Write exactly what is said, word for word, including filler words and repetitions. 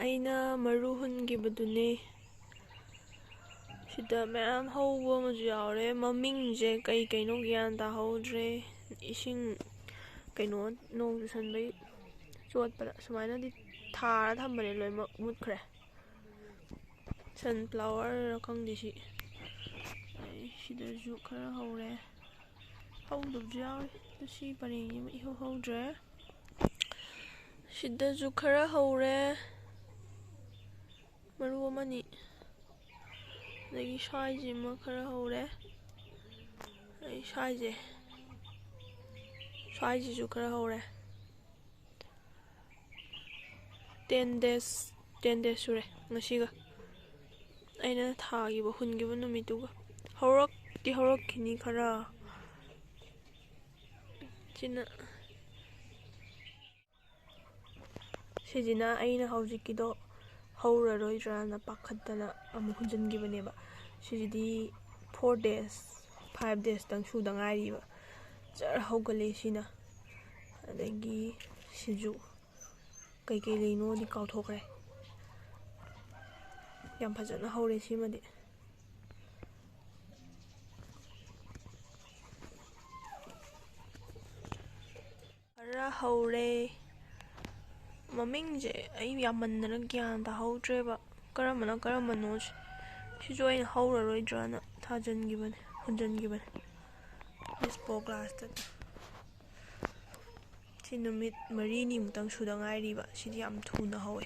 ꯑꯩꯅ ꯃꯔꯨ ꯍꯨꯟꯈꯤꯕꯗꯨꯅꯦ꯫ ꯁꯤꯗ ꯃꯌꯥꯝ ꯍꯧꯕ ꯑꯃꯁꯨ ꯌꯥꯎꯔꯦ꯫ ꯃꯃꯤꯡꯁꯦ ꯀꯩ ꯀꯩꯅꯣ ꯒ꯭ꯌꯥꯟ ꯇꯥꯍꯧꯗ꯭ꯔꯦ꯫ ꯏꯁꯤꯡ, ꯀꯩꯅꯣ, ꯅꯣꯡ ꯆꯨꯁꯟꯕꯩ ꯆꯣꯠꯄꯗ ꯁꯨꯃꯥꯏꯅꯗꯤ ꯊꯥꯔ ꯊꯝꯕꯅꯦ, ꯂꯣꯏꯅꯃꯛ ꯃꯨꯠꯈ꯭ꯔꯦ꯫ ꯁꯟꯐ꯭ꯂꯥꯋꯔ ꯈꯪꯗꯦ ꯁꯤ꯫ ꯑꯩ ꯁꯤꯗꯁꯨ ꯈꯔ ꯍꯧꯔꯦ꯫ ꯍꯧꯗꯕꯁꯨ ꯌꯥꯎꯔꯤ꯫ ꯑꯗꯨ ꯁꯤ ꯄꯔꯦꯡꯁꯤꯃ ꯏꯍꯧ ꯍꯧꯗ꯭ꯔꯦ꯫ ꯁꯤꯗꯁꯨ ꯈꯔ ꯍꯧꯔꯦ꯫ ꯃꯔꯨ ꯑꯃꯅꯤ꯫ ꯑꯗꯒꯤ ꯁ꯭ꯋꯥꯏꯁꯤꯃ ꯈꯔ ꯍꯧꯔꯦ꯫ ꯑꯩ ꯁ꯭ꯋꯥꯏꯁꯦ, ꯁ꯭ꯋꯥꯏꯁꯤꯁꯨ ꯈꯔ ꯍꯧꯔꯦ꯫ Ten days, ten days ꯁꯨꯔꯦ ꯉꯁꯤꯒ꯫ ꯑꯩꯅ ꯊꯥꯈꯤꯕ, ꯍꯨꯟꯈꯤꯕ ꯅꯨꯃꯤꯠꯇꯨꯒ꯫ ꯍꯧꯔꯛꯇꯤ ꯍꯧꯔꯛꯈꯤꯅꯤ ꯈꯔ꯫ ꯁꯤꯅ, ꯁꯤꯁꯤꯅ ꯑꯩꯅ ꯍꯧꯖꯤꯛꯀꯤꯗꯣ ꯍꯧꯔꯔꯣꯏꯗ꯭ꯔꯥꯅ ꯄꯥꯈꯠꯇꯅ ꯑꯃꯨꯛ ꯍꯨꯟꯖꯤꯟꯈꯤꯕꯅꯦꯕ꯫ ꯁꯤꯁꯤꯗꯤ four days, five days ꯇꯪ ꯁꯨꯗ ꯉꯥꯏꯔꯤꯕ꯫ ꯖꯔ ꯍꯧꯒꯠꯂꯦ ꯁꯤꯅ꯫ ꯑꯗꯒꯤ ꯁꯤꯁꯨ ꯀꯩꯀꯩ ꯂꯩꯅꯣꯗꯤ ꯀꯥꯎꯊꯣꯛꯈ꯭ꯔꯦ꯫ ꯌꯥꯝ ꯐꯖꯅ ꯍꯧꯔꯦ ꯁꯤꯃꯗꯤ꯫ ꯈꯔ ꯍꯧꯔꯦ꯫ ꯃꯃꯤꯡꯁꯦ ꯑꯩ ꯌꯥꯝꯃꯟꯗꯅ ꯒ꯭ꯌꯥꯟ ꯇꯥꯍꯧꯗ꯭ꯔꯦꯕ꯫ ꯀꯔꯝꯕꯅ ꯀꯔꯝꯕꯅꯣ ꯁꯤ-, ꯁꯤꯁꯨ ꯑꯩꯅ ꯍꯧꯔꯔꯣꯏꯗ꯭ꯔꯅ ꯊꯥꯖꯤꯟꯈꯤꯕꯅꯦ, ꯍꯨꯟꯖꯤꯟꯈꯤꯕꯅꯦ꯫ Dispo glass ꯇ꯫ ꯁꯤ ꯅꯨꯃꯤꯠ ꯃꯔꯤꯅꯤꯃꯨꯛꯇꯪ ꯁꯨꯗ ꯉꯥꯏꯔꯤꯕ꯫ ꯁꯤꯗꯤ ꯌꯥꯝ ꯊꯨꯅ ꯍꯧꯋꯦ꯫